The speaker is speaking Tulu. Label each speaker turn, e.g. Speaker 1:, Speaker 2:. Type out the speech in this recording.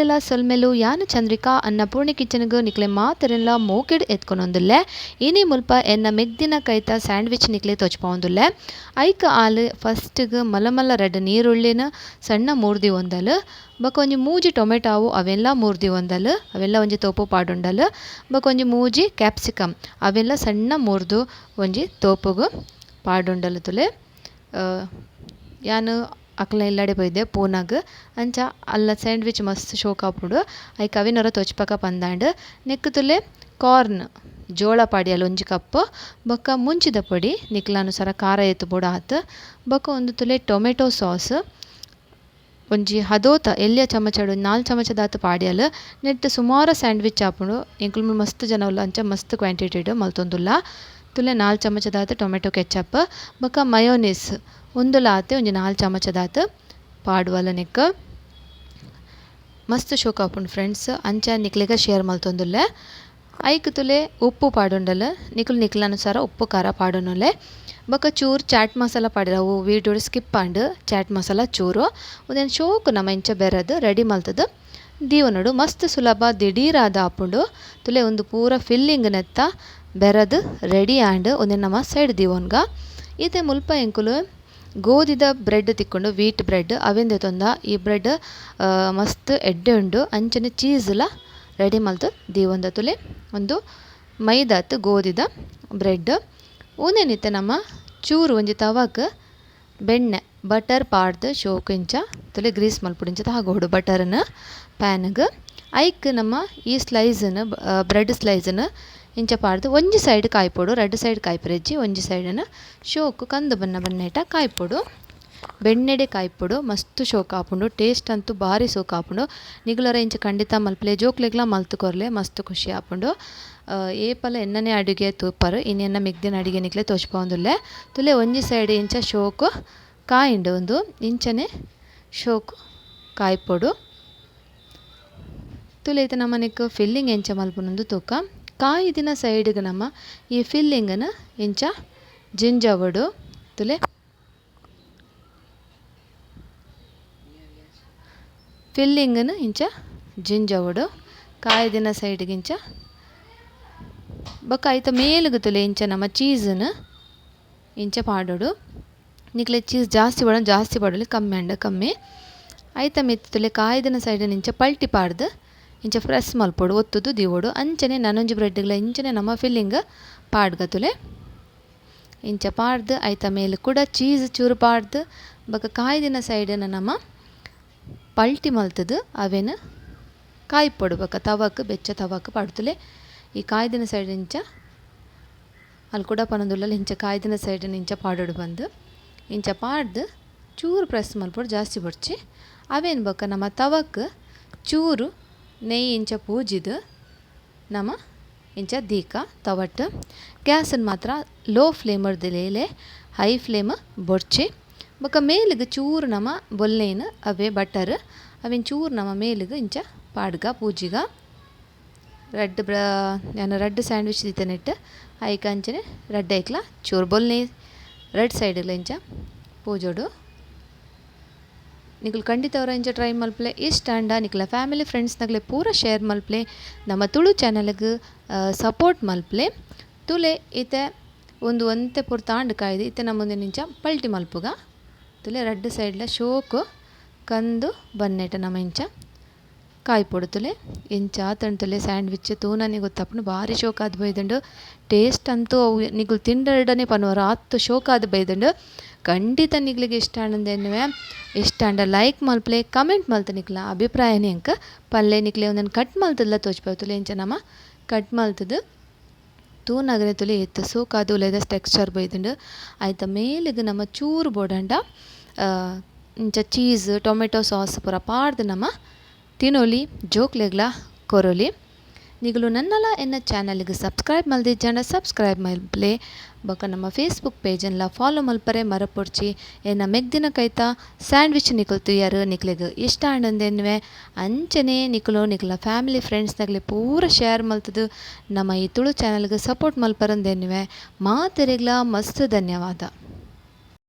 Speaker 1: ಮಾತೆರೆಗ್ಲಾ ಸೊಲ್ಮೆಲು ಯಾನು ಚಂದ್ರಿಕಾ ಅನ್ನಪೂರ್ಣಿ ಕಿಚನ್ಗ್ ನಿಕ್ಲೆ ಮಾತೆರೆನ್ಲ ಮೋಕೆಡ್ ಎತ್ಕೊನೊಂದುಲ್ಲೆ. ಇನಿ ಮುಲ್ಪ ಎನ್ನ ಮೆಗ್ದಿನ ಕೈತ ಸ್ಯಾಂಡ್ವಿಚ್ ನಿಕ್ಲೆ ತೋಜ್ಪಾವೊಂದುಲ್ಲೆ. ಐಕ್ ಆಲ್ ಫಸ್ಟ್ ಗ್ ಮಲ್ಲ ಮಲ್ಲ ರಡ್ಡ್ ನೀರುಳ್ಳಿನ್ ಸಣ್ಣ ಮೂರ್ದಿ ಒಂದಲ್. ಬೊಕ ಒಂಜಿ ಮೂಜಿ ಟೊಮೆಟೊ ಅವೆನ್ಲ ಮೂರ್ದಿ ಒಂದಲ್. ಅವೆಲ್ಲ ಒಂಜಿ ತೋಪು ಪಾಡುಂಡಲ್. ಬೊಕ ಒಂಜಿ ಮೂಜಿ ಕ್ಯಾಪ್ಸಿಕಮ್ ಅವೆಲ್ಲ ಸಣ್ಣ ಮೂರ್ದು ಒಂಜಿ ತೋಪುಗು ಪಾಡುಂಡಲ್ ತುಲೆ. ಯಾನ್ ಅಕ್ಲ್ನ ಇಲ್ಲಡೆ ಪೋಯಿದ್ದೆ ಪೂನಾಗ್ ಅಂಚ ಅಲ್ಲ ಸ್ಯಾಂಡ್ವಿಚ್ ಮಸ್ತ್ ಶೋಕ್ ಆಪುಂಡು. ಐಕ್ ಅವೆನ್ ಒರ ತೋಜ್ಪಾಕ ಪಂದಾಂಡ್. ನೆಕ್ಕ್ ತುಲೆ ಕಾರ್ನ್ ಜೋಳ ಪಾಡಿಯಲ್ ಒಂಜಿ ಕಪ್ ಬೊಕ್ಕ ಮುಂಚಿದ ಪೊಡಿ ನಿಕ್ಲ ಅನುಸಾರ ಖಾರ ಏತ್ ಬೋಡು ಆತ್. ಬೊಕ್ಕ ಒಂದು ತುಲೆ ಟೊಮೆಟೊ ಸಾಸ್ ಒಂಜಿ ಹದೋತ ಎಲ್ಯ ಚಮಚಡ್ 4 ಚಮಚದಾತ್ ಪಾಡಿಯಲ್. ನೆಟ್ಟ್ ಸುಮಾರು ಸ್ಯಾಂಡ್ವಿಚ್ ಆಪುಂಡು. ಎಂಕುಲು ಮಸ್ತ್ ಜನ ಉಲ್ಲ ಅಂಚ ಮಸ್ತ್ ಕ್ವಾಂಟಿಟಿಡ್ ಮಲ್ತೊಂದುಲ್ಲ. ತುಲೆ 4 ಚಮಚದಾತ್ ಟೊಮೆಟೊ ಕೆಚಪ್ ಬೊಕ್ಕ ಮಯೋನೀಸ್ ಉಂದುಲ ಆತೆ ಒಂಜಿ 4 ಚಮಚದಾತ್ ಪಾಡುವಲ ನೆಕ್ಕ್. ಮಸ್ತ್ ಶೋಕ್ ಆಪುಂಡು ಫ್ರೆಂಡ್ಸ್. ಅಂಚ ನಿಕ್ಲೆಗ ಶೇರ್ ಮಲ್ತೊಂದುಲ್ಲೆ. ಐಕ್ ತುಲೆ ಉಪ್ಪು ಪಾಡುಂಡಲ ನಿಕುಲು ನಿಕ್ಲ ಅನುಸಾರ ಉಪ್ಪು ಖಾರ ಪಾಡುನುಲೆ. ಬೊಕ್ಕ ಚೂರು ಚಾಟ್ ಮಸಾಲ ಪಾಡಿರ ಅವು ವೀಡಿಯೋ ಸ್ಕಿಪ್ ಆಂಡ್ ಚಾಟ್ ಮಸಾಲ ಚೂರು ಉಂದೆನ್ ಶೋಕು ನಮ ಇಂಚ ಬೆರದು ರೆಡಿ ಮಲ್ತದು ದೀವೊನೊಡು. ಮಸ್ತ್ ಸುಲಭ ದಿಢೀರಾದ ಆಪುಂಡು. ತುಲೆ ಉಂದು ಪೂರ ಫಿಲ್ಲಿಂಗ್ ನೆತ್ತ ಬೆರದು ರೆಡಿ ಆಂಡ್. ಉಂದೆನ್ ನಮ ಸೈಡ್ ದೀವೊನ್ಗ. ಇತ್ತೆ ಮುಲ್ಪ ಎಂಕುಲು ಗೋಧಿದ ಬ್ರೆಡ್ ತಿಕ್ಕೊಂಡು ವೀಟ್ ಬ್ರೆಡ್ ಅವೆನ್ ದೆತೊಂದ. ಈ ಬ್ರೆಡ್ ಮಸ್ತ್ ಎಡ್ಡೆ ಉಂಡು. ಅಂಚನೆ ಚೀಸ್ಲ ರೆಡಿ ಮಲ್ತ್ ದೀವೊಂದ ತುಲೆ. ಒಂದು ಮೈದಾತ್ ಗೋಧಿದ ಬ್ರೆಡ್ ಉಂದೆನಿತ್ತೆ ನಮ ಚೂರು ಒಂಜಿ ತವಕ್ ಬೆಣ್ಣೆ ಬಟರ್ ಪಾಡ್ದ್ ಶೋಕು ಇಂಚ ತುಲೆ ಗ್ರೀಸ್ ಮಲ್ಪೊಡು. ಇಂಚ ತಾಗೋಡು ಬಟರ್ನ್ ಪ್ಯಾನ್ಗ್. ಐಕ್ ನಮ್ಮ ಈ ಸ್ಲೈಸ್ನ್ ಬ್ರೆಡ್ ಸ್ಲೈಸ್ನ್ ಇಂಚ ಪಾಡ್ದ್ ಒಂಜಿ ಸೈಡ್ ಕಾಯ್ಪೊಡು. ರಡ್ಡ್ ಸೈಡ್ ಕಾಯ್ಪುರೆಜ್ಜಿ. ಒಂಜಿ ಸೈಡ್ನ್ ಶೋಕು ಕಂದು ಬಣ್ಣ ಬಣ್ಣೇಟ ಕಾಯ್ಪೊಡು. ಬೆಣ್ಣೆಡೆ ಕಾಯ್ಪೊಡು. ಮಸ್ತ್ ಶೋಕು ಆಪುಂಡು. ಟೇಸ್ಟ್ ಅಂತೂ ಬಾರಿ ಸೋಕು ಆಪುಂಡು. ನಿಗುಲರ ಇಂಚ ಖಂಡಿತ ಮಲ್ಪಲೆ ಜೋಕ್ಲೆಗ್ಲ ಮಲ್ತ್ ಕೊರ್ಲೆ ಮಸ್ತ್ ಖುಷಿ ಆಪುಂಡು. ಏಪಲ ಎನ್ನನೆ ಅಡುಗೆ ತೂಪರ್ ಇನಿ ಎನ್ನ ಮೆಗ್ದಿನ ಅಡುಗೆ ನಿಕ್ಲೆ ತೋಜ್ಪಾವೊಂದುಲ್ಲೆ. ತುಲೆ ಒಂಜಿ ಸೈಡ್ ಇಂಚ ಶೋಕು ಕಾಯಿಂಡು ಉಂದು ಇಂಚನೆ ಶೋಕು ಕಾಯ್ಪೊಡು. ತುಲೆ ಇತ್ತೆ ನಮ ನೆಕ್ಕ್ ಫಿಲ್ಲಿಂಗ್ ಎಂಚ ಮಲ್ಪುನಂದು ತೂಕ. ಕಾಯಿದಿನ ಸೈಡ್ಗ್ ನಮ ಈ ಫಿಲ್ಲಿಂಗ್ನ್ ಇಂಚ ಜಿಂಜವೊಡು. ತುಲೆ ಫಿಲ್ಲಿಂಗ್ನ್ ಇಂಚ ಜಿಂಜವೊಡು ಕಾಯಿದಿನ ಸೈಡ್ಗ್ ಇಂಚ. ಬೊಕ್ಕ ಐತ ಮೇಲ್ಗ್ ತುಲೆ ಇಂಚ ನಮ ಚೀಸ್ನ್ ಇಂಚ ಪಾಡೊಡು. ನಿಕ್ಲೆ ಚೀಸ್ ಜಾಸ್ತಿ ಪಾಡೊಡು ಜಾಸ್ತಿ ಪಾಡೊಲಿ, ಕಮ್ಮಿ ಅಂಡ ಕಮ್ಮಿ. ಐತ ಮಿತ್ತ್ ತುಲೆ ಕಾಯಿದಿನ ಸೈಡ್ನ್ ಇಂಚ ಪಲ್ಟಿ ಪಾಡ್ದ್ ಇಂಚ ಪ್ರೆಸ್ ಮಲ್ಪೊಡು ಒತ್ತುದು ದೀವೊಡು. ಅಂಚನೆ ನನೊಂಜಿ ಬ್ರೆಡ್ಗ್ಲ ಇಂಚನೆ ನಮ್ಮ ಫಿಲ್ಲಿಂಗ್ ಪಾಡ್ಗ ತುಲೆ ಇಂಚ ಪಾಡ್ದ್ ಐತ ಮೇಲ್ ಕೂಡ ಚೀಸ್ ಚೂರು ಪಾಡ್ದ್ ಬೊಕ್ಕ ಕಾಯಿದಿನ ಸೈಡ್ನ್ ನಮ ಪಲ್ಟಿ ಮಲ್ತುದು ಅವೆನ್ ಕಾಯ್ಪೊಡು. ಬೊಕ್ಕ ತವಕ್ ಬೆಚ್ಚ ತವಕ್ ಪಾಡ್ತುಲೆ. ಈ ಕಾಯ್ದಿನ ಸೈಡ್ ಇಂಚ ಅಲ್ಲಿ ಕೂಡ ಪನೊಂದುಲ್ಲಲ್ ಇಂಚ ಕಾಯ್ದಿನ ಸೈಡ್ನ್ ಇಂಚ ಪಾಡೊಡು ಬಂದು ಇಂಚ ಪಾಡ್ದ್ ಚೂರು ಪ್ರೆಸ್ ಮಲ್ಪೊಡು ಜಾಸ್ತಿ ಬೊಡ್ಚಿ. ಅವೆನ್ ಬೊಕ್ಕ ನಮ್ಮ ತವಕ್ ಚೂರು ನೆಯ್ಯಿ ಇಂಚ ಪೂಜಿದ್ ನಮ ಇಂಚ ದೀಕ ತವಟ್. ಗ್ಯಾಸನ್ ಮಾತ್ರ ಲೋ ಫ್ಲೇಮ್ ಲೇಲೆ ಹೈ ಫ್ಲೇಮ್ ಬೊಡ್ಚಿ. ಬೊಕ್ಕ ಮೇಲ್ಗ್ ಚೂರು ನಮ ಬೊಲ್ನೇನ್ ಅವೇ ಬಟರ್ ಅವೆನ್ ಚೂರು ನಮ ಮೇಲ್ಗ್ ಇಂಚ ಪಾಡ್ಗ ಪೂಜಿಗ. ರಡ್ಡ್ ಯಾನ್ ರಡ್ಡ್ ಸ್ಯಾಂಡ್ವಿಚ್ ದೀತೆನೆಟ್ ಐಕ್ ಅಂಚನೆ ರಡ್ಡ್ ಐಕ್ಲ ಚೂರು ಬೊಲ್ನೆ ರಡ್ಡ್ ಸೈಡ್ಲ ಇಂಚ ಪೂಜೊಡು. ನಿಕುಲು ಖಂಡಿತ ಅವರ ಇಂಚ ಟ್ರೈ ಮಲ್ಪಲೆ. ಇಷ್ಟ ಅಂಡ ನಿಕ್ಲ ಫ್ಯಾಮಿಲಿ ಫ್ರೆಂಡ್ಸ್ ನಗಲೆ ಪೂರ ಶೇರ್ ಮಲ್ಪಲೆ. ನಮ್ಮ ತುಳು ಚಾನೆಲ್ಗ್ ಸಪೋರ್ಟ್ ಮಲ್ಪಲೆ. ತುಲೆ ಇತ್ತೆ ಒಂದು ಒಂತೆ ಪೊರ್ತಾಂಡ್ ಕಾಯ್ದು ಇತ್ತೆ ನಮ್ಮ ಇಂಚ ಪಲ್ಟಿ ಮಲ್ಪುಗ. ತುಲೆ ರಡ್ಡ್ ಸೈಡ್ಲ ಶೋಕು ಕಂದು ಬನ್ನೆಟ ನಮ್ಮ ಇಂಚ ಕಾಯ್ಪೊಡು. ತುಲೆ ಇಂಚ ಆತಂಡ್ ತುಲೆ ಸ್ಯಾಂಡ್ವಿಚ್ ತೂನನೆ ಗೊತ್ತಾಪುಂಡು ಬಾರಿ ಶೋಕಾದ್ ಬೈದುಂಡು. ಟೇಸ್ಟ್ ಅಂತೂ ಅವು ನಿಕುಲು ತಿಂಡರ್ಡನೆ ಪನುವರ್ ಆತ್ ಶೋಕಾದ್ ಬೈದುಂಡು. ಖಂಡಿತ ನಿಕ್ಲೆಗ್ ಇಷ್ಟ ಆಂಡ್ ಇಷ್ಟ ಆಂಡ ಲೈಕ್ ಮಲ್ಪಲೆ, ಕಮೆಂಟ್ ಮಲ್ತ್ ನಿಕ್ಲ ಅಭಿಪ್ರಾಯನೇ ಎಂಕ್ ಪಲ್ಲೆ. ನಿಕ್ಲೆ ಒಂದೆನ್ ಕಟ್ ಮಲ್ತುದ್ಲ ತೋಜ್ಪಾವ್ ತುಲೆ. ಇಂಚ ನಮ ಕಟ್ ಮಲ್ತುದು ತೂನಗನೆ ತುಲೆ ಏತ್ ಸೋಕಾದ್ ಉಲೈದ ಟೆಕ್ಸ್ಚರ್ ಬೈದುಂಡು. ಐತ ಮೇಲ್ಗ್ ನಮ ಚೂರು ಬೋಡಂಡ ಇಂಚ cheese tomato sauce ಪೂರ ಪಾಡ್ದ್ ನಮ ತಿನೊಲಿ ಜೋಕ್ಲೆಗ್ಲ ಕೊರೊಲಿ. ನಿಗುಲು ನನ್ನಲ ಎನ್ನ ಚಾನಲ್ಗೆ ಸಬ್ಸ್ಕ್ರೈಬ್ ಮಲ್ದಿಜ್ಜಂಡ ಸಬ್ಸ್ಕ್ರೈಬ್ ಮಲ್ಪಲೆ. ಬೊಕ್ಕ ನಮ್ಮ ಫೇಸ್ಬುಕ್ ಪೇಜನ್ಲ ಫಾಲೋ ಮಲ್ಪರೆ ಮರಪೊಡ್ಚಿ. ಎನ್ನ ಮೆಗ್ದಿನ ಕೈತ ಸ್ಯಾಂಡ್ವಿಚ್ ನಿಕುಲು ತುಯ್ಯರು ನಿಕ್ಲೆಗ್ ಇಷ್ಟ ಆಂಡಂದೆನ್ನುವೆ. ಅಂಚನೆ ನಿಕುಲು ನಿಕ್ಲ ಫ್ಯಾಮಿಲಿ ಫ್ರೆಂಡ್ಸ್ ನಗಲೆ ಪೂರ ಶೇರ್ ಮಲ್ತುದು ನಮ್ಮ ಈ ತುಳು ಚಾನಲ್ಗೆ ಸಪೋರ್ಟ್ ಮಲ್ಪರಂದೆನ್ನುವೆ. ಮಾತೆರೆಗ್ಲ ಮಸ್ತ್ ಧನ್ಯವಾದ.